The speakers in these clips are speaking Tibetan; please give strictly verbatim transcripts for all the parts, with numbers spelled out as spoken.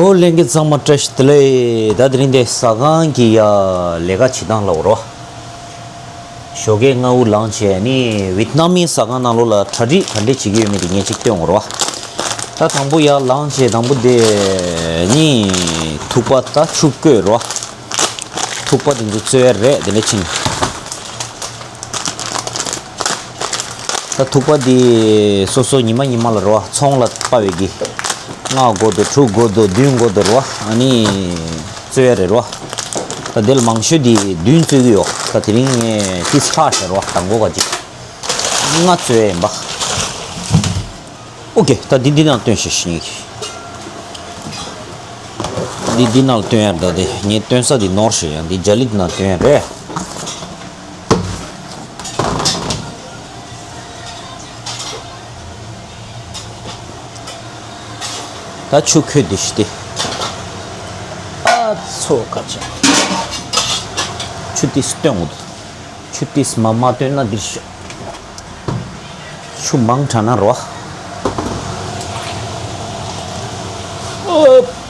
ཨོ་ལྷན་རྒྱས་ཚང་མ་བཀྲ་ཤིས་བདེ་ལེགས། ད་དེ་རིང་འདི་ཟ་ཁང་གི་ཡ་ལས་ཀ་བྱེད་སྟངས་ལ་འོ་རོ། ཞོགས་ཀས་སྔ་པོ་ལངས་བྱས་ནི་ཝེད་ནམ་མི་ཟ་ཁང་ནང་ལོགས་ལ་གྲ་སྒྲིག་ག་འདྲས་བྱེད་ཀྱི་ཡོད་མེད་དེ་ངས་ཅིག་སྟོན་འོ་རོ། ད་དང་པོ་ཡ་ལངས་བྱས་དང་པོ་དེ་ནི་ཐུག་པ་ད་ཆུ་བསྐོལ་རོ། ཐུག་པ་དེ་ཚོ་བཙོས་ཡ་རེད། དེ་ནས་ཕྱིན། ད་ཐུག་པ་འདི་སོ་སོ་ཉི་མ་ཉི་མ་ལ་རོ་ཚོང་ལ་སྤར་བའི་གི་ལྔ་དགོས་འདུག་དྲུག་དགོས་འདུག་བདུན་དགོས་འདུག་རོ། ཨ་ནི་བཙོས་ཡ་རེད་རོ། ད་དེ་ལ་མང་ཤོས་འདི་བདུན་བཙོས་ཀྱི་ཡོད། ད་དེ་རིང་ངས་ཏིས་ཁ་ཤས་རོ་དང་པོ་ག་ཅིག་ལྔ་བཙོས་ཡ་ཡིན་པ། ཨོ་ཀེ། ད་འདི་འདི་ནང་སྟོན་ཤེས་ཤིང་། འདི་འདི་ནང་སྟོན་ཡ་ད་དེ་ངས་སྟོན་ས་འདི་ནོར་ཤེས་ཡ། འདི་རྒྱ་ལི་འདི་ནང་སྟོན་ཡ་རེད། ད་ཆུ་ཁོལ་འདི་ཤི་སྟེ། ཨ་ཚོ་ཀ་ཅག་ཆུ་ཏིས་སྟོན་འོ་དུ། ཆུ་ཏིས་མ་མ་སྟོན་ན་འདིར་ཤོག་ཆུ་མང་དྲགས་ན་རོ། ཨོ།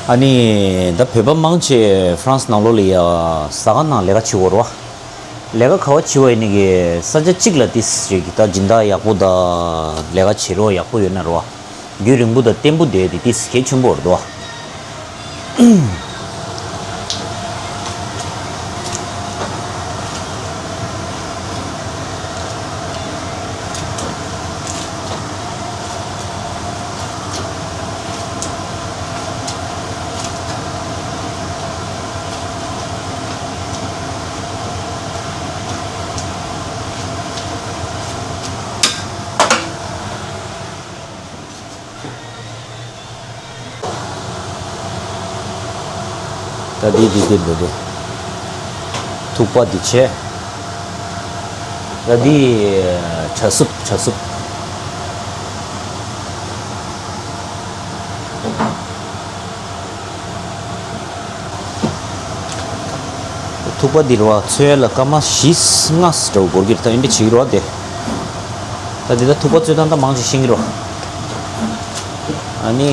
ཨ་ནི་ད་བོད་པ་མང་ཆེ་ཧྥ་རན་སི་ནང་ལོགས་ལ་ཡ་ཟ་ཁང་ནང་ལས་ཀ་བྱེད་འོ་རོ། ལས་ཀ་ག་བ་བྱེད་པ་ཡིན་ནི་གི་ས་ཆ་གཅིག་ལ་ཏིས་ཞིག་ད་སྦྱིན་བདག་ཡག་པོ་ད་ལས་ཀ་བྱེད་རོགས་ཡག་པོ་ཡོད་ན་རོ། རྒྱུན་རིང་པོ་དང་བརྟན་པོ་བསྡད་དེ་ཏིས་གལ་ཆེན་པོ་རེད་དོ། ད་འདི་འདི་འདི་འདི་འདི། ཐུག་པ་འདི་བྱས། ད་འདི་ཆ་སུབ་ཆ་སུབ། ཐུག་པ་འདི་རོ་ཚོས་ལ་སྐར་མ་བཞི་ལྔ་འདྲ་བོ་འགོར་གྱི་རེད། ད་ཨིན་འདྲ་བྱེད་ཀྱི་རོ་དེ། ད་འདི་ད་ཐུག་པ་ཚོས་ད་ད་མང་ཆེ་ཤེས་ཀྱི་རོ། ཨ་ནི་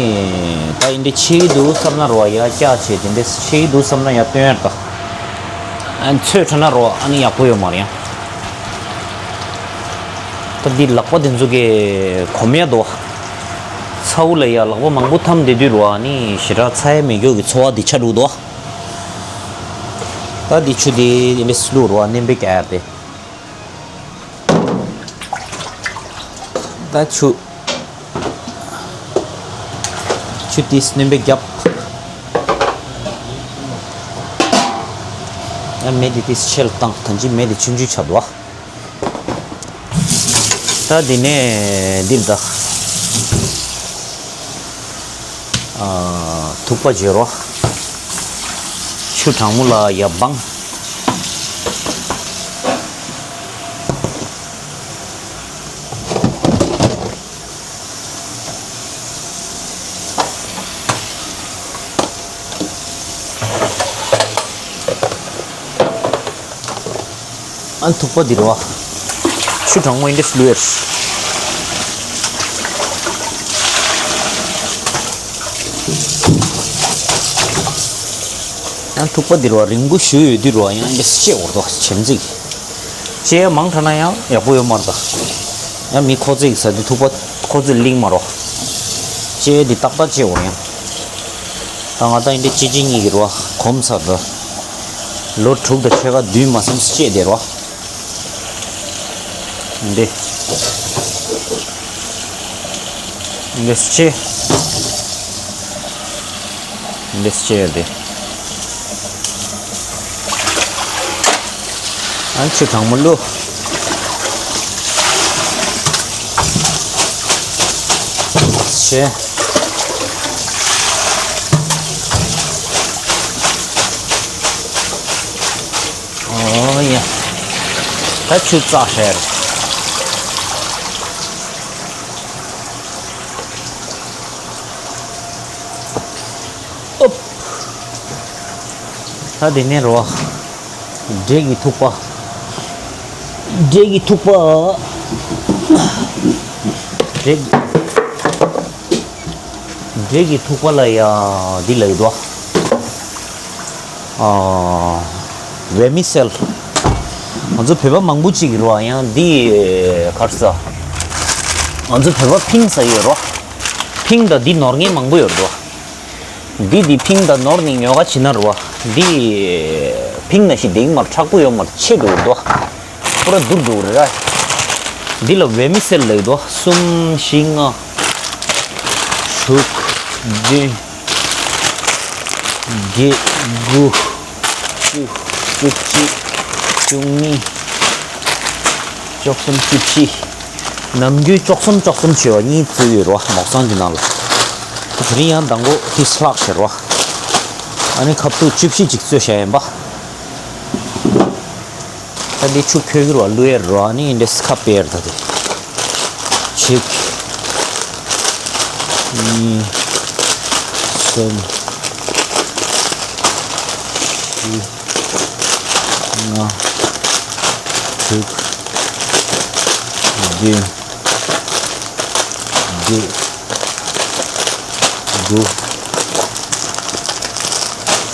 ད་ཨིན་འདྲ་ཆེ་གི་འདུག་བསམ་ན་རོ་ཡ་སྐྱ་ཆེ་དེ་འདྲ་ཆེ་གི་འདུག་བསམ་ན་ཡ་སྟོན་ཡར་ད། ཨ་ནི་ཚོས་ཁྲ་ན་རོ་ཨ་ནི་ཡག་པོ་ཡོད་མ་རེད་ཡ། ད་འདི་ལག་པ་དེ་ཚོ་གི་གོམས་ཡ་དོ། ཚ་བོ་ལ་ཡ་ལག་པ་མང་པོ་འཐམ་བསྡད་དུས་རོ་ཨ་ནི་ཞེ་དྲག་ཚ་ཡ་མེད་མཁན་གྱི་ཚོར་བ་འདི་ཆགས་འགྲོ་གི་འདུག་ད་འདི་ཆུ་དེ་ཨིན་ལིས་བླུགས་རོ་ཨ་ནི་བེ་ཀ་ཡ་དེ། ད་ཆུ། ཆུ་དེ་སྣོན་པའི་རྒྱབ། ཡང་མེ་དེ་དེ་ཆེ་ལ་བཏང་། ཐམས་ཅད་མེ་དེ་ཆུང་ཆུང་ཆགས་འདུག་ཨ། ད་དེ་ནས་འདིར་ད། ཨ། ཐུག་པ་བརྗེ་རོ། ཆུ་གྲང་མོ་ལ་ཡར་སྦང་། ཨ་ཐུག་པ་འདི་རོ། ཆུ་གྲང་མོ་ཨིན་འདྲ་བླུགས་ཡ། ཨ་ཐུག་པ་འདི་རོ་རིང་པོ་ཞུ་ཡོད་དུས་རོ་ཡང་ཨིན་འདྲ་ཤེས་འོར་དོ་ཆེམ་ཅིག་ཅེ་མང་དྲགས་ན་ཡང་ཡག་པོ་ཡོད་མ་རེད་ད། ཡང་མི་ཁོ་ཚོས་ཟ་དུས་ཐུག་པ་ཁོ་ཚོས་ལིང་མ་རོ། ཅེ་འདི་ཏག་ཏག་ཅེ་འོ་ཡང་། ད་ང་ད་ཡིན་འདི་ཅི་ཅི་གཉིས་ཀྱི་རོ་གོམས་ཚར་ད། ལོ་དྲུག་དང་ཕྱེད་ཀ་བདུན་མ་སེམས་སུ་ཅེ་དེ་རོ། འདི། འདི་ཅེ། འདི་སྐྱེལ་ཏེ། ཨ་ཆུ་གྲང་མོ་བླུགས། ཤེ། ད་ཆུ་བཙགས་ཤར། ཨོབ། ད་དེ་ནས་རོ། འབྲས་ཀྱི་ཐུག་པ། འབྲས་ཀྱི་ཐུག་པ། འབྲས། འབྲས་ཀྱི་ཐུག་པ་ལ་ཡ་འདི་ལ་ཡོད་དོ། ཨ། བེར་མི་སེལ། ང་ཚོ་བོད་པ་མང་པོ་ཅིག་རོ་ཡང་འདི་གར་ས། ང་ཚོ་བོད་པ་ཕིང་ས་ཡོད་རོ། ཕིང་ད་འདི་ནོར་མཁན་མང་པོ་ཡོད་རོ། འདི་འདི་ཕིང་ད་ནོར་ནས་ཉོ་ག་ཕྱིན་ན་རོ། འདི་ཕིང་ན་ཞིག་འདེགས་མར་མཁྲེགས་པོ་ཡོད་མར་ཆེ་འགྲོ་རོ། པུ་ར་དུར་དུར་རེད་ར། འདི་ལ་བེར་མི་སེལ་ལབ་འདུག་གསུམ་བཞི་ལྔ། དྲུག་བདུན། བརྒྱད། དགུ། བཅུ། བཅུ་གཅིག་བཅུ་གཉིས། བཅུ་གསུམ། བཅུ་བཞི། ནམ་རྒྱུན་བཅུ་གསུམ་བཅུ་གསུམ་བྱས་པ་གཉིས་བཙུགས་ཡོད་རོ་མོག་སང་གི་ནང་ལ། དེ་རིང་ཡང་མདང་དགོང་དེ་སླག་བྱས་རོ། ཨ་ནི་ཁ་ཐུག་བཅུ་བཞི་ཅིག་བཙོས་བྱས་ཡིན་པ། ད་འདི་ཆུ་ཁོལ་གྱི་རོ། བླུག་ཡར་རོ། ཨ་ནི་འདི་སི་ཁ་པེར་ད་དེ། གཅིག་གཉིས། གསུམ། བཞི། ལྔ། དྲུག་བདུན། བརྒྱད། དགུ།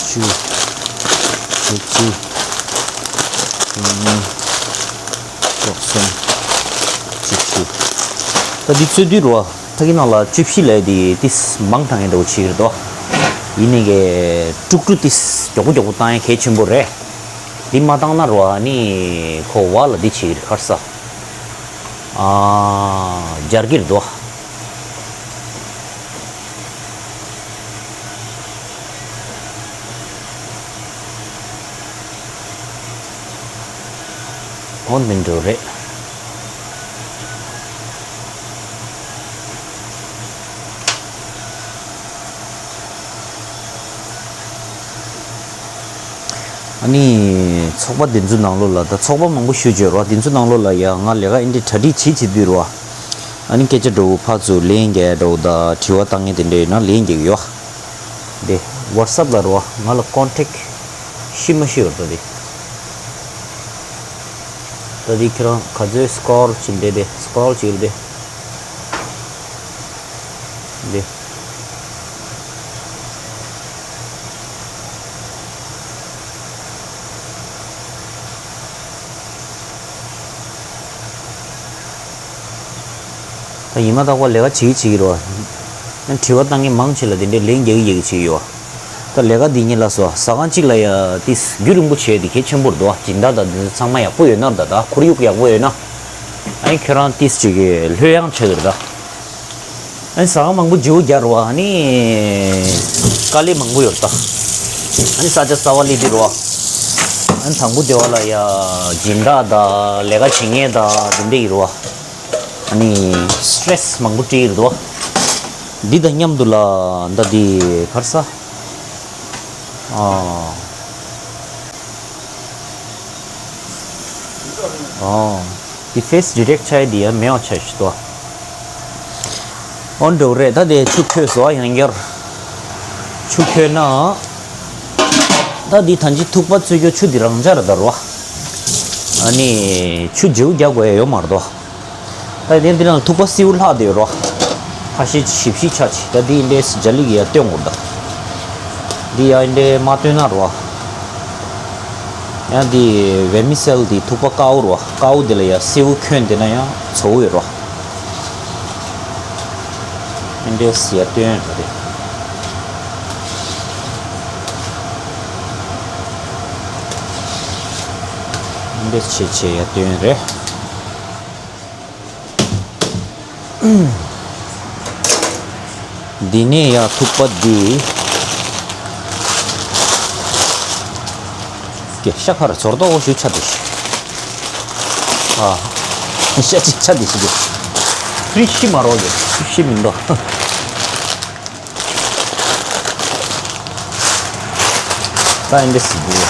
བཅུ། བཅུ་གཅིག་བཅུ་གཉིས། བཅུ་གསུམ། བཅུ་བཞི། ད་འདི་བཙོས་དུས་རོ། ད་གི་ནང་ལ་བཅུ་བཞི་ལས་དེ་ཏིས་མང་དྲགས་ཡིན་འདྲ་བོ་བྱེད་ཀྱི་རེད་དོ། ཡིན་ནའི་གི་དཀྲུག་དཀྲུག་ཏིས་མགྱོགས་པོ་མགྱོགས་པོ་བཏང་ཡ་གལ་ཆེན་པོ་རེད། འདི་མ་བཏང་ན་རོ་ཨ་ནི་ཁོ་བ་ལ་འདི་བྱེད་ཀྱི་རེད་ཁར་ས། ཨ། སྦྱར་གྱི་རེད་དོ། འོ་འདི་འདྲ་རེད། ཨ་ནི་ཚོགས་པ་འདི་ཚོའི་ནང་ལོགས་ལ། ད་ཚོགས་པ་མང་པོ་ཞུ་བྱོས་རོ། འདི་ཚོའི་ནང་ལོགས་ལ་ཡ་ང་ལས་ཀ་འདི་གྲ་སྒྲིག་བྱེད་བྱེད་དུས་རོ། ཨ་ནི་སྐད་ཆ་འདྲ་བོ་ཕར་ཚུར་ལན་རྒྱག་འདྲ་བོ་དང་དྲི་བ་བཏང་མཁན་དེ་འདྲ་ཡོད་ན་ལན་རྒྱག་གི་ཡོད། འདི་ཝ་ཊི་སེབ་ལ་རོ། ང་ལ་ཀོན་ཊེག་ཤི་མ་ཤི་ཡོད་ད་འདི། ད་འདི་ཁྱེད་རང་ག་ཚོད་སི་ཀོལ་བྱེད་འདི། འདི་སི་ཀོལ་བྱེད་འདི། འདི། ད་ཡིན་མ་ཐག་པ་ལས་ཀ་བྱེད་ཀྱི་བྱེད་ཀྱི་རོ། ཡང་དྲི་བ་བཏང་མཁན་མང་ཆེ་ལ་དེ་འདྲའི་ལན་རྒྱག་གི་རྒྱག་གི་བྱེད་ཀྱི་ཡོད། ད་ལས་ཀ་འདི་ཉིད་ལ་སོ་ཟ་ཁང་གཅིག་ལ་ཡ་ཏིས་རྒྱུན་རིང་པོ་བྱས་དེ་གལ་ཆེན་པོ་རེད་དོ། སྦྱིན་བདག་དང་འདི་ཚོ་ཚང་མ་ཡག་པོ་ཡོད་ན་རེད་ད། ད་ཁོར་ཡུག་ཡག་པོ་ཡོད་ན། ཨ་ནི་ཁྱོད་རང་ཏིས་ཅིག་གི་ལྷོད་ཡངས་ཆགས་ཀྱི་རེད་ད། ཨ་ནི་ཟ་ཁང་མང་པོ་བརྗེ་པོ་རྒྱག་རོ། ཨ་ནི་དཀའ་ལས་མང་པོ་ཡོད་ད། ཨ་ནི་ས་ཆ་གསར་པ་སླེབས་དུས་རོ། ཨ་ནི་དང་པོ་དེ་བ་ལ་ཡ་སྦྱིན་བདག་དང་ལས་ཀ་བྱེད་མཁན་དང་དེ་འདྲ་ཡིན་རོ། ཨ་ནི་སི་ཊེ་རེ་སི་མང་པོ་སྤྲད་ཡོད་དོ། འདི་དང་མཉམ་དུ་ལ་ད་འདི་གར་ས། ཨ། ཨོ། འདི་ཕེ་སི་ཌི་རེག་ཊི་ཆགས་ཡ་འདི་ཡ་མེད་པ་ཆགས་ཤི་ཏོ། ཨོ་འགྲོ་རེད། ད་དེ་ཆུ་ཁོལ་སོ་ཡང་བསྐྱར། ཆུ་ཁོལ་ན། ད་འདི་ཐང་ཅིག་ཐུག་པ་བཙོས་རྒྱུ་ཆུ་འདི་རང་འཇགས་རེད་ད་རོ། ཨ་ནི་ཆུ་བརྗེ་པོ་རྒྱག་དགོས་ཡ་ཡོད་མ་རེད་དོ། ད་དེ་འདི་ནང་ཐུག་པ་སེའུ་ལྷག་དེ་རོ། ཁ་ཤས་ཞིབ་ཞིབ་ཆ་ཆེ། ད་འདི་འདྲའི་ཇ་ལི་གི་ཡ་སྟོན་དགོས་ད། འདི་ཡ་འདྲའི་མ་སྟོན་ན་རོ། ཡང་འདི་བེར་མི་སེལ་འདི་ཐུག་པ་དཀར་པོ་རོ། དཀར་པོ་འདི་ལ་ཡ་སེའུ་ཁྱོན་དེ་ན་ཡང་ཚོ་བོ་ཡོད་རོ། འདི་འདྲའི་ཡ་སྟོན་རེད། འདི་ཆེ་ཆེ་ཡ་སྟོན་རེད། འདི་ནས་ཡ་ཐུག་པ་འདི། ཀྱེ་ཤ་ཁར་ཚོར་ཏོག་ཞུ་ཆ་དེ་ཤི། ཨ། ཤ་ཅིག་ཆ་དེ་ཤི་དེ། ཕྲི་ཤི་མ་རོ་དེ་ཕྲི་ཤི་མི་འདུག་ད་འདི་སི་དེ།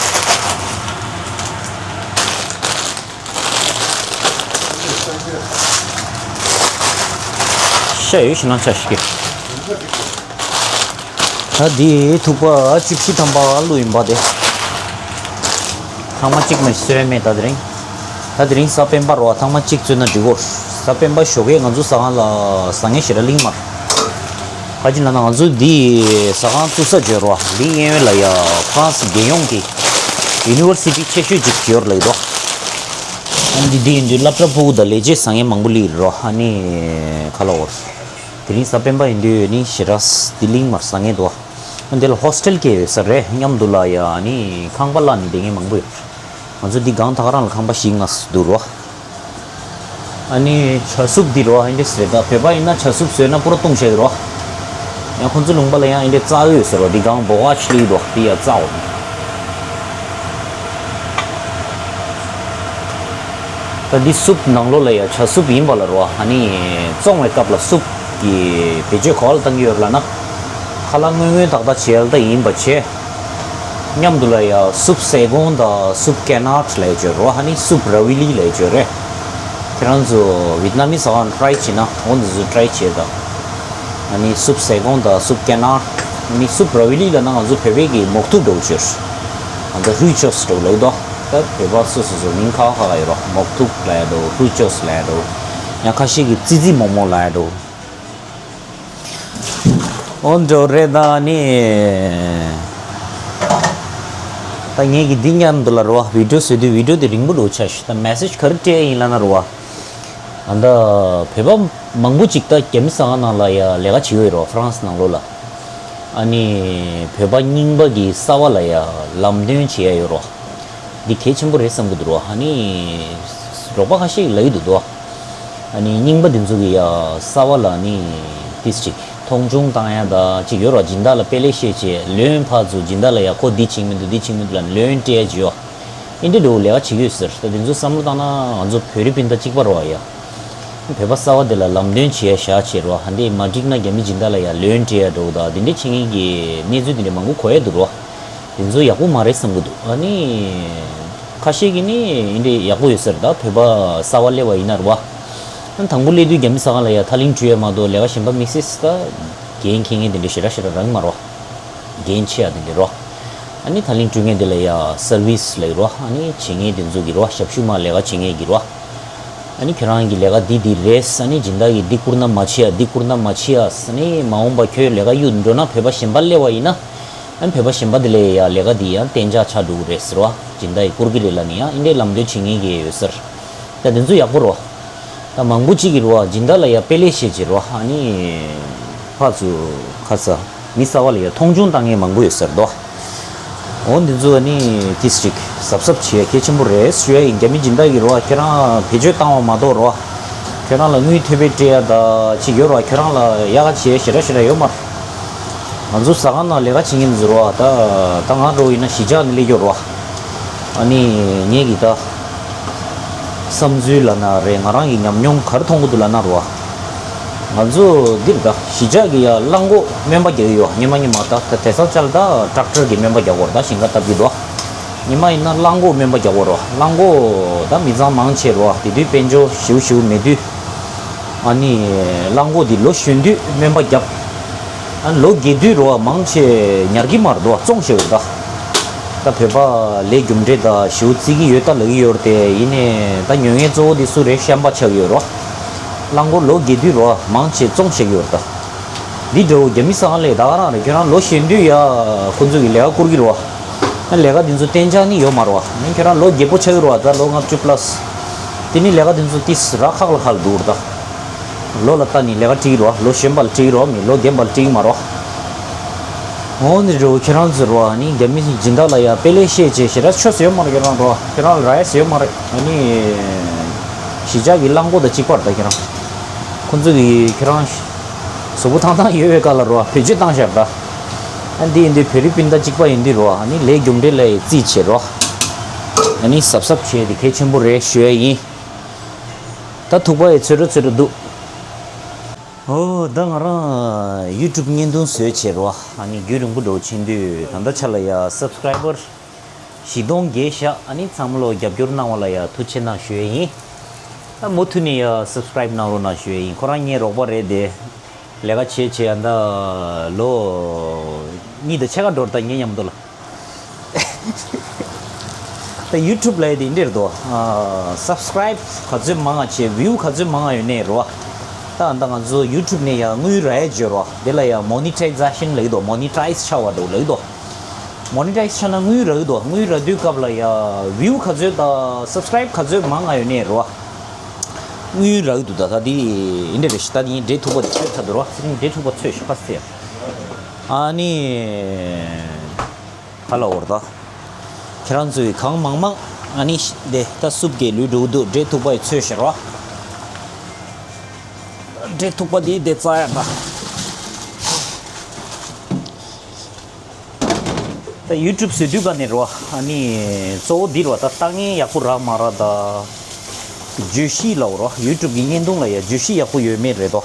ཆ་ཡོད་ཤི་ན་ཆ་ཤི་ཀི། ད་འདི་ཐུག་པ་བཅུ་བཞི་ཐམ་པ་བླུགས་ཡིན་པ་དེ། ཐང་མ་གཅིག་མ་གསོས་མེད་ད་དེ་རིང་། ད་དེ་རིང་གཟའ་སྤེན་པ་རོ། ཐང་མ་གཅིག་བཙོས་ན་འགྲིག་གོ། གཟའ་སྤེན་པ་ཞོགས་ཀས་ང་ཚོ་ཟ་ཁང་ལ་ཟ་ངེ་ཞེ་དྲག་ལིང་མར། ཁ་ཅིག་ལ་ན་ང་ཚོ་འདི་ཟ་ཁང་བཙུགས་ས་བརྗོད་རོ། ལིང་གཡས་གཡོན་ལ་ཡ་ཕ་རན་སི་རྒྱལ་ཡོངས་ཀྱི་ཡུ་ནི་ཝར་སི་ཊི་ཆེ་ཤོས་ཅིག་ཡོད་ལ་ཡོད་རོ། ཨ་འདི་འདི་ཡིན་དུས་སློབ་གྲྭ་ཕྲུ་གུ་དང་ལས་བྱེད་ཟ་ངེ་མང་པོ་ལི་རོ། ཨ་ནི་ཁ་ལ་འོར། དེ་རིང་གཟའ་སྤེན་པ་ཡིན་དུས་ནི་ཞེ་དྲག་འདི་ལིང་མར་ཟ་ངེ་འདུག་འདི་ལ་ཧོ་སི་ཊེལ་སྐྱེལ་ཡོད་ས་རེད། མཉམ་དུ་ལ་ཡ་ནི་ཁང་པ་གླ་ནི་བསྡད་མཁན་མང་པོ་ཡོད། ང་ཚོ་འདི་སྒང་ད་ག་རང་ལ་ཁང་པ་བཞི་ལྔ་འདུག་རོ། ཨ་ནི་ཆ་སུབ་འདི་རོ། ཨ་འདི་རེད། ད་བོད་པ་ཡིན་ན་ཆ་སུབ་བཟོས་ན་པུ་ར་བཏུང་བྱས་རོ། ཡང་ཁོང་ཚོ་ལུང་པ་ལ་ཡང་ཨ་འདི་རྩ་འོད་ཟེར་རོ། འདི་སྒང་འབོ་བ་ཆི་ལི་རོ། འདི་ཡ་རྩ་འོ། ད་འདི་སུབ་ནང་ལོགས་ལ་ཡ་ཆ་སུབ་ཡིན་པ་ལ་རོ། ཨ་ནི་བཙོང་བའི་སྐབས་ལ་སུབ་ཀྱི་བེད་སྤྱོད་ག་བ་ལ་བཏང་གི་ཡོད་ལ་ན། ཁ་ལག་སྔོན་སྔོན་ཏག་ཏག་བྱེད་ཡ་ལ་ད་ཡིན་པ་བྱས། མཉམ་དུ་ལ་ཡ་སུབ་སེ་གོང་དང་སུབ་ཀེ་ནར་ལ་ཡ་བརྗོད་རོ། ཨ་ནི་སུབ་ར་ཝི་ལི་ལ་ཡ་བརྗོད་རེད། ཁྱེད་རང་ཚོ་ཝེད་ན་མི་ཟ་ཁང་ཊ་རའི་བྱེད་ན་འོ་འདི་ཚོ་ཊ་རའི་བྱེད་དང་། ཨ་ནི་སུབ་སེ་གོང་དང་སུབ་ཀེ་ནར། ཨ་ནི་སུབ་ར་ཝི་ལི་ལ་ན་ང་ཚོ་བོད་པའི་གི་མོག་ཐུག་འདྲ་བོ་བརྗོད། ཨ་ད་ཧྲུའུ་ཅོས་འདྲ་བོ་ལ་ཡོད་དོ། ད་བོད་པ་སོ་སོ་སོ་མིང་ཁ་ཁ་ཁ་ཡོད་རོ། མོག་ཐུག་ལ་ཡ་འདྲ་བོ། ཧྲུའུ་ཅོས་ལ་ཡ་འདྲ་བོ། ཡང་ཁ་ཤས་ཀྱི་ཙི་ཙི་མོག་མོག་ལ་ཡ་འདྲ་བོ། འོ་འདྲ་རེད་ད་ནི། ད་ངས་ཀྱི་འདི་མཉམ་དུ་ལ་རོ། བི་ཌིའོ་བཟོས་དུས་བི་ཌིའོ་དེ་རིང་པོ་འགྲོ་ཆ་ཞུ། ད་མེ་སེ་ཇི་ག་རེ་སྤྲད་ཡིན་ལ་ན་རོ། ཨ་ད་བོད་པ་མང་པོ་ཅིག་ད་རྒྱ་མི་ཟ་ཁང་ནང་ལ་ཡ་ལས་ཀ་བྱེད་ཡོད་རོ། ཧྥ་རན་སི་ནང་ལོགས་ལ། ཨ་ནི་བོད་པ་རྙིང་པ་གི་གསར་བ་ལ་ཡ་ལམ་སྟོན་བྱེད་ཡ་ཡོད་རོ། འདི་གལ་ཆེན་པོ་རེད་བསམ་གི་འདུག་རོ། ཨ་ནི་རོགས་པ་ཁ་ཤས་ཀྱིས་ལབ་ཀྱི་འདུག་དོ། ཨ་ནི་རྙིང་པ་འདི་ཚོ་གི་ཡ་གསར་བ་ལ་ནི་ཏིས་ཅིག་མཐོང་ཆུང་བཏང་ཡ་ད་ཅིག་ཡོད་རོ། སྦྱིན་བདག་ལ་དཔེ་ལེགས་བཤད་བྱས་ལོན་ཕར་ཚུར་སྦྱིན་བདག་ལ་ཡ་ཁོ་འདི་བྱེད་མི་འདུག་འདི་བྱེད་མི་འདུག་ལ་ལོན་སྤྲད་ཡ་ཅིག་ཡོད། ཨིན་འདྲ་འདྲ་བོ་ལས་ཀ་བྱེད་ཀྱི་ཡོད་ཟེར། ད་འདི་ཚོ་བསམ་བློ་བཏང་ན་ང་ཚོ་བོད་རིགས་སྤུན་ཟླ་གཅིག་པ་རོ་ཡ། བོད་པ་གསར་བ་འདི་ལ་ལམ་སྟོན་བྱེད་ཡ་བཞག་བྱས་རོ། ཧ་འདི་མ་འགྲིག་ན་རྒྱ་མི་སྦྱིན་བདག་ལ་ཡ་ལོན་སྤྲད་ཡ་འདྲ་བོ་ད་འདི་འདྲ་བྱེད་མཁན་གྱི་གནས་ཚུལ་འདི་འདྲ་མང་པོ་གོ་ཡ་འདུག་རོ། དེ་ཚོ་ཡག་པོ་མ་རེད་བསམ་གྱི་འདུག་ཨ་ནི་ཁ་ཤས་ཀྱིས་ནི་ཨིན་འདྲ་ཡག་པོ་ཡོད་ཟེར། ད་བོད་པ་གསར་བ་སླེབས་པ་ཡིན་ན་རོ། ཨ་དང་པོ་སླེབས་དུས་རྒྱ་མི་ཟ་ཁང་ལ་ཡ་ཐག་ལིང་བྲུས་ཡ་མ་གཏོགས་ལས་ཀ་གཞན་པ་མི་སྲིད་ད། འགན་འཁྱེར་མཁན་དེ་འདྲ་ཞེ་དྲག་ཞེ་དྲག་རག་གི་མ་རོ། འགན་ཆེ་ཡ་དེ་འདྲ་རོ། ཨ་ནི་ཐག་ལིང་བྲུས་མཁན་དེ་ལ་ཡ་སར་བིས་ལབ་ཀྱི་རོ། ཨ་ནི་བྱེད་མཁན་དེ་ཚོ་གི་རོ། ཞབས་ཞུ་མ་ལས་ཀ་བྱེད་མཁན་གི་རོ། ཨ་ནི་ཁྱེད་རང་གི་ལས་ཀ་འདི་འདི་རེད། ཨ་ནི་སྦྱིན་བདག་གིས་འདི་བསྐུར་ན་མ་བྱེད་ཡ། འདི་བསྐུར་ན་མ་བྱེད་ཡ། ཨ་ནི་མ་འོངས་པ་ཁྱོད་ལས་ཀ་གཡུག་འགྲོ་ན་བོད་པ་གཞན་པ་སླེབས་པ་ཡིན་ན། ཨ་ནི་བོད་པ་གཞན་པ་དེ་ལ་ཡ་ལས་ཀ་འདི་ཡང་གཏན་འཇགས་ཆགས་འགྲོ་གི་རེད་ཟེར་བ། སྦྱིན་བདག་གིས་བསྐུར་གི་རེད་ལབ་ནི་ཡང་ཨིན་འདྲའི་ལམ་སྟོན་བྱེད་མཁན་གི་ཡོད་ཟེར། ད་དེ་ཚོ་ཡག་པོ་རོ། ད་མང་པོ་གཅིག་གིས་རོ་སྦྱིན་བདག་ལ་ཡ་དཔེ་ལེགས་བཤད་བྱེད་རོ། ཨ་ནི་ཕར་ཚུར་ཁ་ས་མི་གསར་བ་ལ་ཡ་མཐོང་ཆུང་བཏང་མཁན་མང་པོ་ཡོད་ཟེར་དོ། འོ་འདི་ཚོ་ཨ་ནི་ཏིས་ཅིག་གཟབ་གཟབ་བྱེད་ཡ་གལ་ཆེན་པོ་རེད་ཞུ་ཡ་ཡིན། རྒྱ་མི་སྦྱིན་བདག་གིས་རོ་ཁྱེད་རང་བེད་སྤྱོད་བཏང་བ་མ་གཏོགས་རོ། ཁྱོད་རང་ལ་དངུལ་ཐོལ་པ་སྤྲད་ཡ་ད་ཅིག་ཡོད་རོ། ཁྱོད་རང་ལ་ཡག་ག་བྱེད་ཡ་ཞེ་དྲག་ཞེ་དྲག་ཡོད་མ་རེད། ང་ཚོ་ཟ་ཁང་ནང་ལས་ཀ་བྱེད་མཁན་ཚོ་རོ། ད་ད་ང་འདྲ་བོ་ཡིན་ན་གཞིས་ཆགས་ནས་སླེབས་ཡོད་རོ། ཨ་ནི་ངེད་ཀྱི་ད་བསམ་ཚུལ་ལབ་ན་རེད། ང་རང་གི་ཉམས་མྱོང་ག་རེ་མཐོང་གི་འདུག་ལབ་ན་རོ། ང་ཚོ་འདིར་ད་གཞིས་ཆགས་ཀྱི་ཡ་གླང་གོག་སྨན་པ་རྒྱག་གི་ཡོད། ཉི་མ་ཉི་མ་ད་ད་དེང་སང་ཆ་ལ་ད་ཊེག་ཊར་གྱི་སྨན་པ་རྒྱག་གི་ཡོད་རེད། ད་ཞིང་ཁ་བཏབ་ཀྱི་འདུག་ཉི་མ་ཡིན་ན་གླང་གོག་སྨན་པ་རྒྱག་གི་ཡོད་རོ། གླང་གོག་ད་མི་ཚང་མང་ཆེ་རོ། དེ་དུས་དཔལ་འབྱོར་ཞེ་པོ་ཞེ་པོ་མེད་དུས། ཨ་ནི་གླང་གོག་འདི་ལོ་གཞོན་དུས་སྨན་པ་བརྒྱབ། ཨ་ནི་ལོ་རྒས་དུས་རོ་མང་ཆེ་ཉར་གྱི་མ་རེད་དོ། བཙོང་བཞག་ཡོད་ད། ད་བོད་པ་ལས་རྒྱུ་འབྲས་ད་ཞེ་པོ་བརྩི་གི་ཡོད་ད་ལབ་ཀྱི་ཡོད་རེད་དེ། ཡིན་ནའི་ད་ཉོ་མཁན་གཙོ་བོ་འདི་སུ་རེད། ཤན་པ་ཆགས་ཀྱི་ཡོད་རོ། གླང་གོག་ལོ་རྒས་དུས་རོ་མང་ཆེ་བཙོང་བཞག་ཡོད་རེད་ད། འདི་འདྲ་བོ་རྒྱ་མི་ཟ་ཁང་ལས་ད་ག་རང་རེད། ཁྱོད་རང་ལོ་གཞོན་དུས་ཡ་ཁོ་ཚོ་གི་ལས་ཀ་བསྐུར་གྱི་རེད་བ། ཨ་ལས་ཀ་འདི་ཚོ་གཏན་འཇགས་ནི་ཡོད་མ་རེད་བ། ཨ་ཁྱོད་རང་ལོ་རྒས་པོ་ཆགས་ཀྱི་རེད་བ། ད་ལོ་ལྔ་བཅུ་པ་ལ་སི། དེ་ནི་ལས་ཀ་འདི་ཚོ་ཏིས་རག་ཁག་ལ་ཁག་ལ་འདུག་རེད་ད། ལོ་ལ་ལྟ་ནི་ལས་ཀ་སྤྲད་ཀྱི་རེད་བ། ལོ་གཞོན་པ་ལ་སྤྲད་ཀྱི་རེད་བ། མི་ལོ་རྒན་པ་ལ་སྤྲད་ཀྱི་མ་རེད་བ། འོ་ནི་རེད་བ། ཁྱོད་རང་ཚོ་རེད་བ། ཨ་ནི་རྒྱ་མི་སྦྱིན་བདག་ལ་ཡ་དཔེ་ལེགས་བཤད་བྱས་ཞེ་དྲག་ཆོས་ཟེར་ཡོད་མ་རེད། ཁྱོད་རང་རེད་བ། ཁྱོད་རང་ལ་རག་ཡ་ཟེར་ཡོད་མ་རེད། ཨ་ནི་གཞིས་ཆགས་ཀྱི་གླང་གོག་དང་གཅིག་པ་རེད་ད་ཁྱོད་རང་། ཁོ་ཚོ་གིས་ཁྱོད་རང་གཟུགས་པོ་ཐང་ཐང་ཡོད་པའི་སྐབས་ལ་རོ་བེད་སྤྱོད་བཏང་བཞག་ད། ཨ་འདི་ཡིན་དུས་བོད་རིགས་སྤུན་ཟླ་གཅིག་པ་ཡིན་དུས་རོ། ཨ་ནི་ལས་རྒྱུ་འབྲས་ལ་ཡི་རྩིས་བྱེད་རོ། ཨ་ནི་གཟབ་གཟབ་བྱས་ཏེ་གལ་ཆེན་པོ་རེད་ཞུ་ཡ་ཡིན། ད་ཐུག་པ་ཡི་ཚོད་འགྲོ་ཚོད་འགྲོ་འདུག་ཨོ་ད་ང་རང་ཡུ་ཊུབ་བརྙན་ཐུང་བཟོས་བྱས་རོ། ཨ་ནི་རྒྱུན་རིང་པོ་འགྲོ་ཕྱིན་དུས་ད་ལྟ་ཆ་ལ་ཡ་སབ་སི་ཀ་རའི་བར་བཞི་སྟོང་བརྒལ་ཤག་ཨ་ནི་ཚང་མ་ལོ་རྒྱབ་སྐྱོར་གནང་བ་ལ་ཡ་ཐུགས་རྗེ་ཆེ་གནང་ཞུ་ཡ་ཡིན། ད་མུ་མཐུད་ནས་ཡ་སབ་སི་ཀ་རའིབ་གནང་རོགས་གནང་ཞུ་ཡ་ཡིན། ཁོ་རང་ངའི་རོགས་པ་རེད་དེ། ལས་ཀ་བྱས་བྱས་ཨ་ད་ལོ་གཉིས་དང་ཕྱེད་ཀ་འགྲོ་ད་ངའི་མཉམ་དུ་ལ། ད་ཡུ་ཊུབ་ལ་དེ་འདྲ་རེད་དོ། སབ་སི་ཀ་རའིབ་ག་ཚོད་མང་ང་བྱས་བིའུ་ག་ཚོད་མང་ང་ཡོད་ནའི་རོ། ད་ཨ་ད་ང་ཚོ་ཡུ་ཊུབ་ནས་ཡ་དངུལ་རག་ཡ་བརྗོད་རོ། དེ་ལ་ཡ་མོ་ནི་ཊའི་ཛེ་ཤན་ལབ་ཀྱི་འདུག་མོ་ནི་ཊའིཛ་ཆགས་པ་འདྲ་བོ་ལབ་ཀྱི་འདུག་མོ་ནི་ཊའིཛ་ཆགས་ན་དངུལ་རག་གི་འདུག་དངུལ་རག་དུས་སྐབས་ལ་ཡ་བིའུ་ག་ཚོད་དང་སབ་སི་ཀ་རའིབ་ག་ཚོད་མང་ང་ཡོད་ནའི་རོ། དངུལ་རག་གི་འདུག་ད་ད་དེ་འདྲ་རེད་ཤག་ད་དེ་ངས་འབྲས་ཐུག་པ་དེ་ཚོས་ད་འདུག་རོ། ཚེ་རིང་འབྲས་ཐུག་པ་ཚོས་ཤག་ཁ་ཚེ། ཨ་ནི། ཧ་ལ་འོར་ད། ཁྱེད་རང་ཚོས་གང་མང་མང་ཨ་ནི་ཤ་དེ་ད་སུབ་གས་ལུས་འགྲོ་གི་འདུག་འབྲས་ཐུག་པ་ཡི་ཚོས་ཤག་རོ། འབྲས་ཐུག་པ་དེ་དེ་རྩ་ཡ་ད། ད་ཡུ་ཊུབ་བཟོ་དུས་ག་ནས་རོ། ཨ་ནི་གཙོ་བོ་འདི་རོ། ད་ལྟ་ངན་ཡག་པོ་རག་མ་རག་ད། བརྗོད་གཞི་ལ་འོ་རོ། ཡུ་ཊུབ་གི་བརྙན་ཐུང་ལ་ཡ་བརྗོད་གཞི་ཡག་པོ་ཡོད་མེད་རེད་དོ།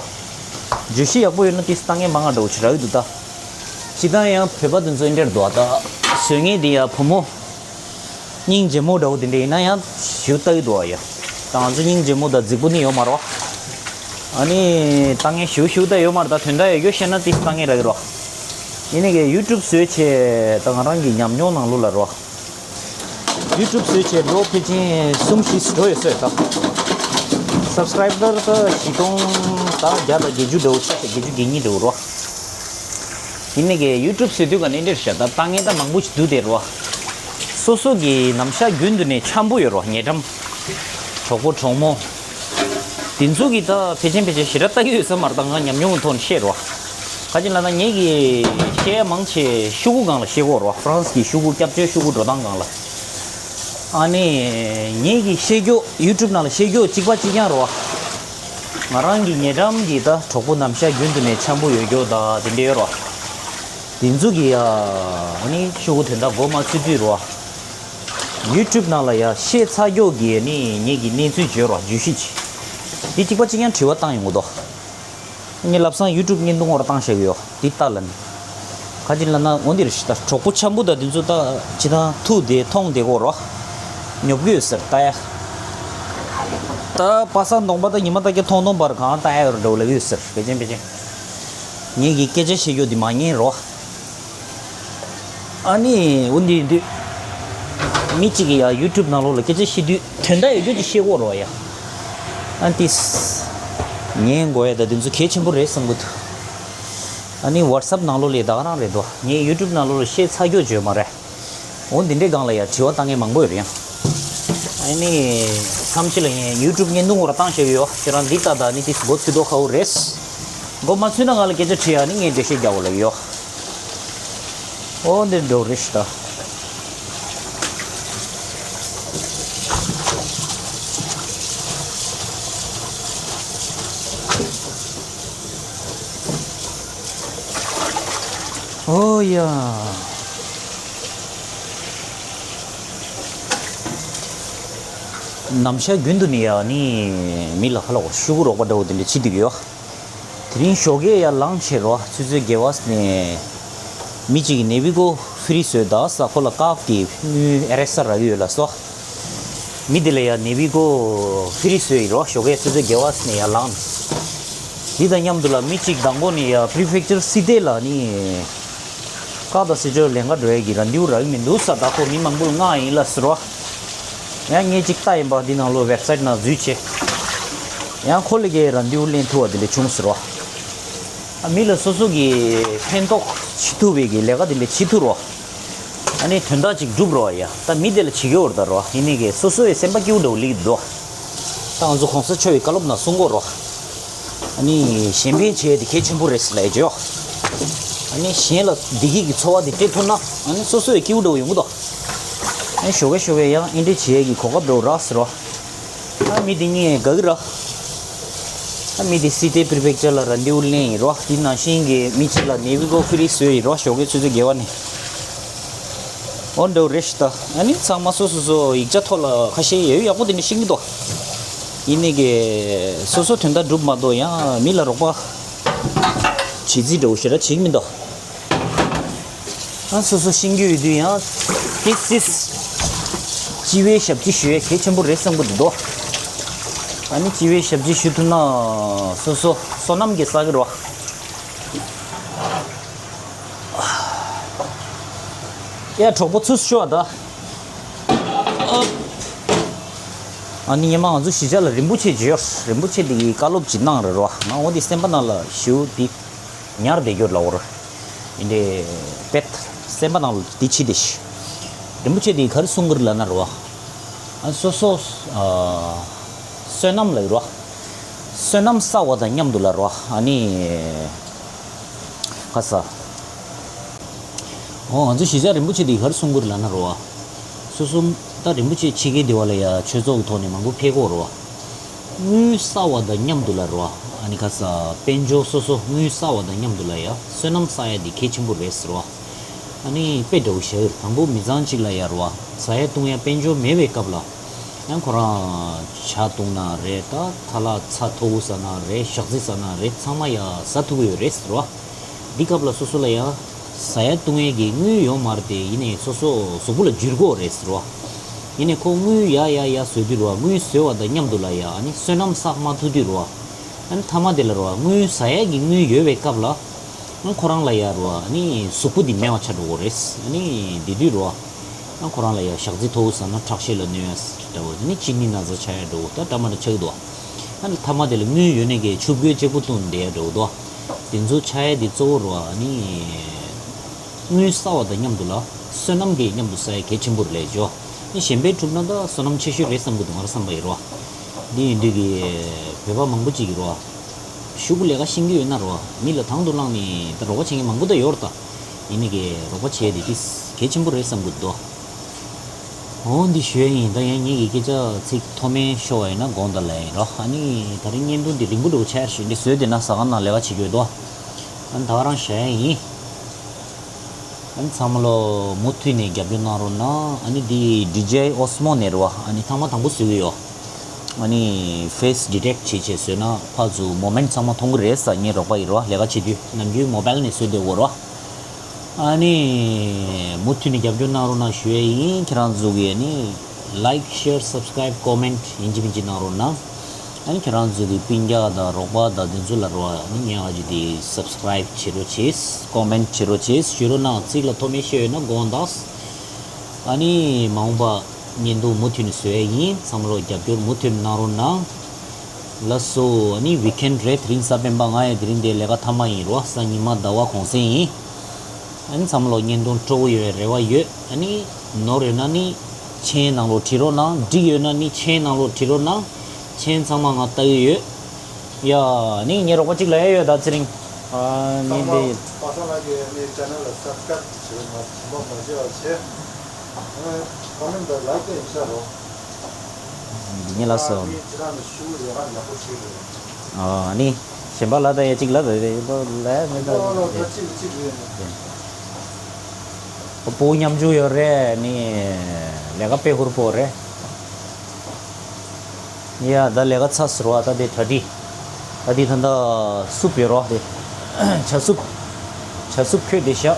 བརྗོད་གཞི་ཡག་པོ་ཡོད་ན་ཏིས་ལྟ་ངན་མང་ང་འདྲ་བོ་ཅིག་རག་གི་འདུག་ད། སྤྱིར་བཏང་ཡང་བོད་པ་དེ་ཚོ་འདྲ་འདུག་ད། བཟོ་མཁན་དེ་ཡ་བུ་མོ། སྙིང་རྗེ་མོ་འདྲ་བོ་དེ་འདྲ་ཡིན་ན་ཡང་ཞུ་ལྟ་གི་འདུག་ཨ་ཡ། ད་ང་ཚོ་སྙིང་རྗེ་མོ་དང་རྫིག་པོ་ནི་ཡོད་མ་རོ། ཨ་ནི་ལྟ་ངན་ཞུ་ཞུ་ད་ཡོད་མ་རེད། ད་དོན་དག་ཡོད་རྒྱུ་བཤད་ན་ཏིས་ལྟ་ངན་རག་གི་རོ། ཡིན་ནའི་གི་ཡུ་ཊུབ་བཟོས་བྱས་ད་ང་རང་གི་ཉམས་མྱོང་ནང་ལོགས་ལ་རོ། ཡུ་ཊུབ་བཟོས་བྱས་ལོ་ཕལ་ཆེར་གསུམ་བཞི་འགྲོ་ཡོད་ས་རེད་ད། སབ་སི་ཀ་རའིབ་ད་བཞི་སྟོང་ད་བརྒྱ་དང་བརྒྱད་ཅུ་འདྲ་བོ་ཆགས་ཤག་བརྒྱད་ཅུ་གྱ་གཉིས་འདྲ་བོ་རོ། ཡིན་ནའི་གི་ཡུ་ཊུབ་བཟོས་དུས་ག་ནས་འདྲ་བཤད་ད་ལྟ་ངན་ད་མང་པོ་ཞིག་འདུག་དེ་རོ། སོ་སོ་གི་ནམ་ཞག་རྒྱུན་དུ་ནས་འཆམ་པོ་ཡོད་རོ། ཉེ་འགྲམ་གྲོགས་པོ་གྲོགས་མོ། དེ་ཚོ་གིས་ད་ཕལ་ཆེར་ཕལ་ཆེར་ཞེ་དྲག་ལྟ་གི་ཡོད་ས་མ་རེད། ད་ང་ཉམས་མྱོང་གི་ཐོག་ནས་བཤད་རོ། ག་ཅི་ལབ་ན་ངེད་ཀྱི་བཤད་ཡ་མང་ཆེ་ཤོག་གུ་སྒང་ལ་བཤད་ཀྱི་ཡོད་རོ། ཧྥ་རན་སི་གི་ཤོག་གུ་སྐྱབས་བཅོལ་ཤོག་གུ་འགྲོ་སྟངས་སྒང་ལ། ཨ་ནི་ངེད་ཀྱི་བཤད་རྒྱུ་ཡུ་ཊུབ་ནང་ལ་བཤད་རྒྱུ་གཅིག་པ་གཅིག་རྐྱང་རོ། ང་རང་གི་ཉེ་འགྲམ་གྱི་ད་གྲོགས་པོ་ནམ་ཞག་རྒྱུན་དུ་ནས་འཆམ་པོ་ཡོད་རྒྱུ་ད་དེ་འདྲ་ཡོད་རོ། དེ་ཚོ་གིས་ཡ་ཨ་ནི་ཤོག་གུ་དོན་དག་མགོ་མ་ཚོས་དུས་རོ། ཡུ་ཊུབ་ནང་ལ་ཡ་བཤད་ཚར་རྒྱུ་གི་ཨ་ནི་ངེད་ཀྱི་གནས་ཚུལ་བརྗོད་རོ། བརྗོད་གཞི་ཅིག་དེ་གཅིག་པ་གཅིག་རྐྱང་དྲི་བ་བཏང་ཡོང་གི་འདུག་ངས་ལབ་སང་ཡུ་ཊུབ་བརྙན་ཐུང་འོག་ལ་བཏང་བཞག་གི་ཡོད། འདི་ལྟ་ལ་ནི། ག་ཅི་ལབ་ན་འོ་འདིར་ཞིག་ད་གྲོགས་པོ་འཆམ་པོ་དང་འདི་ཚོ་ད་ཅི་ད་ཐུག་དེ་མཐོང་དེ་གོ་རོ། ཉོབ་གི་ཡོད་ཟེར་ལྟ་ཡ། ད་པ་སངས་གདོང་པ་ད་ཉི་མ་ལྟ་སྐྱ་མཐོང་མཐོང་པར་གང་ལྟ་ཡ་ཡོད་འགྲོ་ལབ་ཡོད་ཟེར། བེ་ཅན་བེ་ཅན། ངེད་ཀྱི་སྐད་ཆ་བཤད་རྒྱུ་འདི་མ་ཉན་རོ། ཨ་ནི་འོ་འདི་འདི། མི་གཅིག་གིས་ཡ་ཡུ་ཊུབ་ནང་ལོགས་ལ་སྐད་ཆ་བཤད་དུས་དོན་དག་ཡོད་རྒྱུ་ཅིག་བཤད་དགོས་རོ་ཡ། ཨ་ཏིས། ཉན་དགོས་ཡ་ད་འདི་ཚོ་གལ་ཆེན་པོ་རེད་བསམ་གི་འདུག་ཨ་ནི་ཝ་ཊི་སབ་ནང་ལོགས་ལ་ད་ག་རང་རེད་དོ། ངས་ཡུ་ཊུབ་ནང་ལོགས་ལ་བཤད་ཚར་རྒྱུ་བརྗོད་མ་རེད། འོ་འདི་འདྲའི་སྒང་ལ་ཡ་དྲི་བ་བཏང་མཁན་མང་པོ་ཡོད་རེད་ཡ། ཨ་ནི། མཚམས་ཅིག་ལ་ངས་ཡུ་ཊུབ་བརྙན་ཐུང་འོག་ལ་བཏང་བཞག་གི་ཡོད། ཁྱེད་རང་འདི་ལྟ་ད་ནི་ཏིས་མགོ་ཚོད་མདོག་ཁ་པོ་རེད། མགོ་མ་ཚོས་ན་ང་ལ་སྐད་ཆ་དྲིས་ཡ་ནི་ངས་འགྲེལ་བཤད་རྒྱག་དགོས་ལབ་ཡོད། འོ་འདིར་འགྲོ་རེ་ཞིག་ད། འོ་ཡ། ནམ་ཞག་རྒྱུན་དུ་ནི་ཡ་ནི་མི་ལ་ཧ་ལ་གོ་ཤུ་གུ་རོགས་པ་འདྲ་བོ་དེ་འདྲ་བྱེད་འདུག་ཡོད། དེ་རིང་ཞོགས་ཀས་ཡར་ལངས་བྱས་རོ། ཆུ་ཚོད་བརྒྱད་པ་ནས་མི་གཅིག་གིས་ནེ་བི་གོ་ཧྥི་རི་བཟོས་ད་ས་ཁོ་ལ་ཀ་ཀི་དངུལ་ཨེ་རེ་ས་རག་གི་ཡོད་ལ་སོ། མི་དེ་ལ་ཡ་ནེ་བི་གོ་ཧྥི་རི་བཟོས་ཡིན་རོ། ཞོགས་ཀས་ཆུ་ཚོད་བརྒྱད་པ་ནས་ཡར་ལངས། འདི་དང་མཉམ་དུ་ལ་མི་གཅིག་དང་པོ་ནས་ཡ་པི་རི་ཕེག་ཅར་སི་ཏེ་ལ་ནི། ཀ་དང་སི་ཅར་ལེན་ག་འགྲོ་ཡས་ཀྱི་རན་དེའུ་རག་གི་མི་འདུག་ས། ད་ཁོ་མི་མང་པོ་ལ་མངགས་ཡིན་ལ་ཟེར་བ། ཡང་ངས་ཅིག་ལྟ་ཡིན་པ་འདི་ནང་ལོ་ཝེབ་སའིཊ་ནང་འཛུལ་བྱས། ཡང་ཁོ་ལ་གའི་རན་དེའུ་ལེན་ཐུབ་པ་དེ་འདྲ་བྱུང་ཟེར་བ། ཨ་མི་ལ་སོ་སོ་གི་ཕན་ཐོགས་བྱེད་ཐུབ་པའི་གི་ལས་ཀ་དེ་འདྲ་བྱེད་ཐུབ་རོགས། ཨ་ནི་དོན་དག་ཅིག་སྒྲུབ་རོགས་ཡ། ད་མི་དེ་ལ་བྱེད་ཀྱི་འོར་ད་རོགས་ཡིན་ནི་གི་སོ་སོ་ཡི་སེམས་པ་སྐྱིད་པོ་འདྲ་བོ་ལིག་འདུག་ད་ང་ཚོ་གོང་ས་མཆོག་གི་བཀའ་སློབ་ནང་གསུང་གོ་རོགས། ཨ་ནི་གཞན་ཕན་བྱེད་ཡས་དེ་གལ་ཆེན་པོ་རེད་ཟེར་ལབ་ཡས་ཅོ། ཨ་ནི་གཞན་ལ་བདེ་སྐྱིད་ཀྱི་འཚོ་བ་དེ་སྤྲད་ཐུབ་ན་ཨ་ནི་སོ་སོ་ཡི་སྐྱིད་པོ་འདྲ་བོ་ཡོང་གི་འདུག་ཨ་ནི་ཞོགས་ཀས་ཞོགས་ཀས་ཡང་ཨེ་འདྲ་བྱེད་ཡས་ཀྱི་གོ་སྐབས་འདྲ་བོ་རག་ཟེར་རོ། ཨ་མི་དེ་གཉིས་དགའ་གི་ར། ཨ་མི་དེ་སི་ཏེ་པི་རི་ཕེག་ཅར་ལ་རན་དེའུ་ལེན་ཡིན་རོ། དེ་ནང་བཞིན་གྱི་མི་གཅིག་ལ་ནེ་བི་གོ་ཧྥི་རི་བཟོས་ཡིན་རོ། ཞོགས་ཀས་ཆུ་ཚོད་བརྒྱད་པ་ནས། འོ་འདྲ་བོ་རེད་ཤི་ད། ཨ་ནི་ཚང་མ་སོ་སོ་སོ་ཡིག་ཆ་ཐོག་ལ་ཁ་ཤས་ཡོད་ཡག་པོ་དེ་འདྲ་ཤེས་ཀྱི་འདུག་ཡིན་ནི་གི་སོ་སོ་དོན་དག་སྒྲུབ་མ་གཏོགས་ཡང་མི་ལ་རོགས་པ་བྱེད་རྩིས་འདྲ་བོ་ཞེ་དྲག་བྱེད་ཀྱི་མི་འདུག་ཨ་སོ་སོ་ཤེས་ཀྱི་ཡོད་དུས་ཡང་ཏིས་སིས་སྤྱི་བའི་ཞབས་ཕྱི་ཞུ་ཡས་གལ་ཆེན་པོ་རེད་བསམ་གྱི་འདུག་ཨ་ནི་སྤྱི་བའི་ཞབས་ཕྱི་ཞུ་ཐུབ་ན་སོ་སོ་བསོད་ནམས་ཀྱི་བསགས་ཀྱི་རོ། ཡ་གྲོགས་པོ་ཚུར་ཤོག་ད། ཨ་ནི་ཉི་མ་ང་ཚོ་གཞིས་ཆགས་ལ་རིན་པོ་ཆེ་ཅིག་ཡོད། རིན་པོ་ཆེ་འདི་གིས་བཀའ་སློབ་ཅིག་གནང་རེད་རོ། ང་འོ་འདི་སེམས་པ་ནང་ལ་ཞེ་པོ་འདི་ཉར་བསྡད་རྒྱུ་ལ་འོར། ཡིན་ཏེ་པེད་སེམས་པ་ནང་ལ་འདི་ཕྱི་དེ་ཤི། རིན་པོ་ཆེ་འདི་ག་རེ་གསུང་གི་རེད་ལབ་ན་རོ། ཨ་སོ་སོ་ཨ་བསོད་ནམས་ལ་རོ། བསོད་ནམས་བསགས་པ་དང་མཉམ་དུ་ལ་རོ། ཨ་ནི་ཁ་ས། ཨོ་ང་ཚོ་གཞིས་ཆགས་རིན་པོ་ཆེ་འདི་ག་རེ་གསུང་གི་རེད་ལབ་ན་རོ། སོ་སོ་ད་རིན་པོ་ཆེ་ཕྱི་རྒྱལ་འདི་བ་ལ་ཡ་ཆོས་ཚོགས་ཀྱི་ཐོག་ནས་མང་པོ་ཕེབས་ཀྱི་ཡོད་རེད་བ། དངུལ་བསགས་པ་དང་མཉམ་དུ་ལ་རེད་བ། ཨ་ནི་ཁ་ས་དཔལ་འབྱོར་སོ་སོ་དངུལ་བསགས་པ་དང་མཉམ་དུ་ལ་ཡ་བསོད་ནམས་བསགས་ཡ་འདི་གལ་ཆེན་པོ་རེད་ཟེར་བ། ཨ་ནི་དཔེ་འདྲ་བོ་བཞག་ཡོད། དང་པོ་མི་ཚང་གཅིག་ལ་ཡ་རེད་བ། ཟ་ཡ་བཏུང་ཡ་དཔལ་འབྱོར་མེད་པའི་སྐབས་ལ། ཡང་ཁོ་རང་ཇ་བཏུང་ན་རེད། ད་ཁ་ལག་ཚྭ་མཐོ་བོ་ཟ་ན་རེད། ཞག་རྩི་ཟ་ན་རེད། ཚང་མ་ཡ་ཟ་ཐུབ་ཀྱི་ཡོད་རེད་ཟེར་བ། འདི་སྐབས་ལ་སོ་སོ་ལ་ཡ་ཟ་ཡ་བཏུང་ཡས་ཀྱི་དངུལ་ཡོད་མ་རེད་དེ། ཡིན་ནའི་སོ་སོ་གཟུགས་པོ་ལ་འཇུར་གྱི་ཡོད་རེད་ཟེར་བ། ཡིན་ནའི་ཁོ་དངུལ་ཡ་ཡ་ཡ་ཟོས་དུས་རེད་བ། དངུལ་ཟོས་པ་དང་མཉམ་དུ་ལ་ཡ་ཨ་ནི་བསོད་ནམས་བསགས་མ་ཐུབ་དུས་རེད་བ། ཨ་ནི་མཐའ་མ་དེ་ལ་རེད་བ། དངུལ་ཟ་ཡས་ཀྱི་དངུལ་ཡོད་པའི་སྐབས་ལ། ཨ་ཁོ་རང་ལ་ཡ་རེད་བ། ཨ་ནི་གཟུགས་པོ་འདི་མེད་པ་ཆགས་འགྲོ་གི་རེད། ཨ་ནི་དེ་དུས་རེད་བ། ཨ་ཁོ་རང་ལ་ཡ་ཞག་རྩི་མཐོ་བོ་ཟ་ན་ཁྲག་ཤེད་ལ་གནོད་ཡ་འདྲ་བོ། ཨ་ནི་གཅིན་སྙི་ན་ཚ་ཆགས་ཡ་འདྲ་བོ། ད་འདྲ་མི་འདྲ་ཆགས་ཀྱི་འདུག་ཨ་ནི་མཐའ་མ་དེ་ལ་དངུལ་ཡོད་ནས་ཀྱི་ཆུ་བརྐོས་གཅིག་པུ་བཏུང་བསྡད་ཡ་འདྲ་བོ་འདུག་དེ་ཚོ་ཆགས་ཡ་དེ་གཙོ་བོ་རེད་བ། ཨ་ནི་དངུལ་བསགས་པ་དང་མཉམ་དུ་ལ་བསོད་ནམས་ཀྱི་མཉམ་དུ་བསགས་ཡ་གལ་ཆེན་པོ་རེད་ལབ་ཀྱི་ཡོད། ཨ་ནི་གཞན་པས་གྲུབ་ན་ད་བསོད་ནམས་ཆེ་ཤོས་རེད་བསམ་གྱི་འདུག་ང་རང་བསམ་པ་ཡིན་རེད་བ། འདི་ཡིན་དུས་ཀྱི་བོད་པ་མང་པོ་ཅིག་གིས་རེད་བ། ཤུགས་ལས་ཀ་ཤེས་ཀྱི་ཡོད་ན་རོ། མི་ལ་དང་དུ་བླངས་ནས་ད་རོགས་པ་བྱེད་མཁན་མང་པོ་ད་ཡོད་རེད་ད། ཡིན་ནའི་གི་རོགས་པ་བྱས་ཏེ་ཏིས་གལ་ཆེན་པོ་རེད་བསམ་གྱི་འདུག་འོ་འདི་ཞུ་ཡ་ཡིན། ད་ཡང་ངེད་ཀྱི་སྐད་ཆ་ཚིག་མཐོ་དམན་ཤོར་བ་ཡིན་ན་དགོངས་དག་ལབ་ཡིན་རོ། ཨ་ནི་ད་རིང་བརྙན་ཐུང་འདི་རིང་པོ་འགྲོ་ཆགས་ཞུ་འདི་བཟོས་དེ་ན་ཟ་ཁང་ནང་ལས་ཀ་བྱེད་དགོས་འདུག་ཨ་ནི་ད་ག་རང་བཤད་ཡ་ཡིན། ཨ་ནི་ཚང་མ་ལོ་མུ་མཐུད་ནས་རྒྱབ་སྐྱོར་གནང་རོགས་གནང་། ཨ་ནི་འདི་ཌི་ཇེ་ཨོ་སི་མོ་ནས་རེད་བ། ཨ་ནི་ཐེངས་མ་དང་པོ་བཟོས་ཀྱི་ཡོད། ཨ་ནི་ཕེ་སི་ཌི་ཊེག་བྱེད་བྱེད་བཟོས་ན་ཕར་ཚུར་མོ་མེན་ཊི་ཚང་མ་མཐོང་གི་རེད་ས། ངའི་རོགས་པ་ཡིན་རེད་བ། ལས་ཀ་བྱེད་དུས་ནམ་རྒྱུན་མོ་བལ་ནས་བཟོས་བསྡད་ཡོད་རེད་བ། ཨ་ནི་མུ་མཐུད་ནས་རྒྱབ་སྐྱོར་གནང་རོགས་གནང་ཞུ་ཡས་ཡིན། ཁྱེད་རང་ཚོ་གིས་ཨ་ནི་ལའིཀ་ཤེར་སབ་སི་ཀ་རའིབ་ཀོ་མེན་ཊི་ཡིན་གཅིག་མིན་གཅིག་གནང་རོགས་གནང་། ཨ་ནི་ཁྱེད་རང་ཚོ་གི་སྤུན་ཀྱག་དང་རོགས་པ་དང་དེ་ཚོ་ལ་རོགས། ཨ་ནི་ངས་ཨ་ཅེ་དེ་སབ་སི་ཀ་རའིབ་བྱེད་རོགས་བྱེད། ཀོ་མེན་ཊི་བྱེད་རོགས་བྱེད། ཞུ་རོགས་གནང་། ཚིག་ལ་མཐོ་དམན་ཤོད་ཡོད་ན་དགོངས་དག་ཨ་ནི་མ་འོངས་པ་བརྙན་ཐུང་མུ་མཐུད་ནས་བཟོ་ཡས་ཡིན། ཚང་མ་ལོ་རྒྱབ་སྐྱོར་མུ་མཐུད་གནང་རོགས་གནང་། ལགས་སོ། ཨ་ནི་ཝིག་ཨེན་ཌི་རེད། དེ་རིང་གཟའ་སྤེན་པ། ང་ཡང་དེ་རིང་དེ་ལས་ཀ་མཐའ་མ་ཡིན་རོ། གཟའ་ཉི་མ་ཟླ་བ་གུང་སེང་ཡིན། ཨ་ནི་ཚང་མ་ལོ་བརྙན་ཐུང་སྤྲོ་བོ་ཡོད་པའི་རེ་བ་ཡོད། ཨ་ནི་ནོར་ཡོད་ན་ནི་མཆན་ནང་ལོགས་བྲིས་རོགས་གནང་། འགྲིག་ཡོད་ན་ནི་མཆན་ནང་ལོགས་བྲིས་རོགས་གནང་། མཆན་ཚང་མ་ང་ལྟ་གི་ཡོད། ཡ། ཨ་ནི་ངའི་རོགས་པ་གཅིག་ལ་ཡ་ཡོད་ད་ཚེ་རིང་། ཨ་ནི་ཚང་མ་འདི་པ་སངས་ལགས་ཀྱི་ཨ་ནི་ཅེ་ནལ་ལ་སབ་སི་ཀ་རའིབ་བྱེད་རོགས་གནང་། དྲན་པ་མ་བརྗེད་པ་བྱེད། ཨ་ནི་ཀོ་མེན་ཊི་དང་ལའིཀ་དེ་ཡིན་ཤག་རོགས། འདི་ཉིད་ལ་སོ། ཨ་ནི་ཁྱེད་རང་ནས་ཤུགས་ལས་ཀ་ཡག་པོ་བྱེད་དགོས། ཨ་ནི་གཞན་པ་ལ་ད་ཡ་གཅིག་ལ་ད་ད་ལ་མི་ད་ད་ད་གཅིག་གཅིག་རེད། ཨོ་པོ་ཉམ་ཆུང་ཡོད་རེད། ནི་ལས་ཀ་དཔེ་ཧུར་པོ་རེད། ཡ་ད་ལས་ཀ་ཚ་ཟེར་བ་ད་དེ་གྲ་སྒྲིག་ད་དེ་ད་ད་སུབ་ཡོད་རོགས་དེ་ཇ་སུབ། ཇ་སུབ་ཁོས་དེ་བཞག